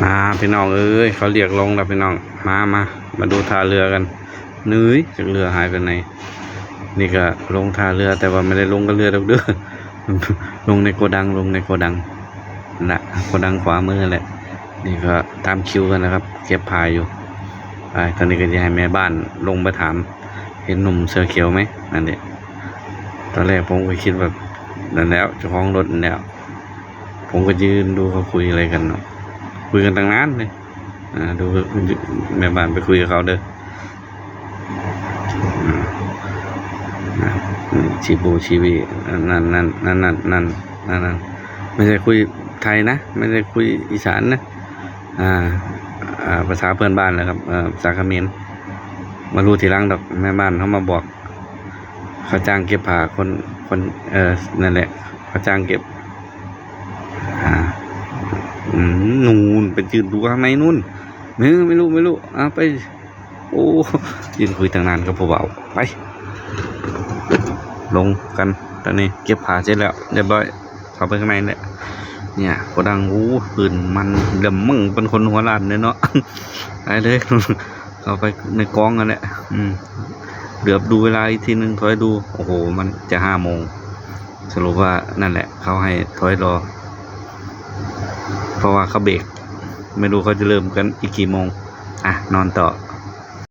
ມາພີ່ນ້ອງເອີຍ ເຂົາລຽກລົງແລ້ວພີ່ນ້ອງ ມາ ມາ ມາດູທ່າເຮືອກັນ. ເອີຍ ຈັກເຮືອຫາຍໄປໃນ. ນີ້ກໍລົງທ່າເຮືອ ແຕ່ວ່າບໍ່ໄດ້ລົງກັບເຮືອດອກເດີ ລົງໃນໂກດັງ ລົງໃນໂກດັງ ນັ້ນລະ ໂກດັງຂວາມືຫັ້ນແຫຼະ. ນີ້ກໍຕາມຄິວກັນນະຄັບ ເກັບຜ້າຢູ່. ໄປ ຕອນນີ້ກໍຊິໃຫ້ແມ່ບ້ານລົງໄປຖາມ ເຫັນໜຸ່ມເສື້ອຂຽວໄໝ? ນັ້ນເດ ຕອນແລກຜົມກໍຄິດວ່ານັ້ນແຫຼະ ເຈົ້າຂອງລົດນັ້ນແຫຼະ. ຜົມກໍຢືນດູເຂົາຄຸຍອະໄລກັນເນາະ ຄຸຍກັນຕັ້ງນານເດ. ອ່າ ດູແມ່ບ້ານໄປຄຸຍກັບເຂົາເດີ. ອ່າ ອາ ຊີບູຊີວີ ນັ້ນໆ ນັ້ນໆ ນັ້ນໆ ນັ້ນໆ ໄມ່ໃຊ່ຄຸຍໄທນະ ໄມ່ໃຊ່ຄຸຍອີສານນະ. ອ່າ ອ່າ ພາສາເພື່ອນບ້ານແຫຼະຄັບ ເອີ ພາສາຂະເໝນ. ມາຮູ້ທີຫຼັງດອກ ແມ່ບ້ານເຮົາມາບອກ. ເຂົາຈ້າງເກັບຜ້າ ຄົນ ຄົນ ເອີ ນັ້ນແຫຼະ ເຂົາຈ້າງເກັບ. ອ່າ ອືມ ນູນ ໄປຢືນດູຂ້າງໃນນູນ. ເອີ ໄມ່ຮູ້ ໄມ່ຮູ້ ເອົາໄປ. ໂອ້ ຢືນຄຸຍຕັ້ງນານກັບຜູ້ບ່າວ. ໄປ ລົງກັນ. ຕອນນີ້ເກັບຜ້າເສັດແລ້ວ ຮຽບຮ້ອຍ ເຂົ້າໄປຂ້າງໃນແຫຼະ. ເນຍ ໂກດັງ ໂອ້ ພື້ນມັນເຫຼື່ອມເໝິ້ງ ເປັນຄົນຫົວລ້ານເລີຍເນາະ. ໄປເລີຍ ເຂົ້າໄປໃນກອງຫັ້ນແຫຼະ. ອືມ ເຫຼືອບດູເວລາອີກທີໜຶ່ງ ຖອຍດູ ໂອ້ໂຫ ມັນຈະຫ້າໂມງ. ສະຫຼຸບວ່ານັ້ນແຫຼະ ເຂົາໃຫ້ຖອຍລໍ ເພາະວ່າເຂົາເບກ ໄມ່ຮູ້ເຂົາຈະເລີ່ມກັນອີກກີ່ໂມງ. ອ່ະ ນອນຕໍ່.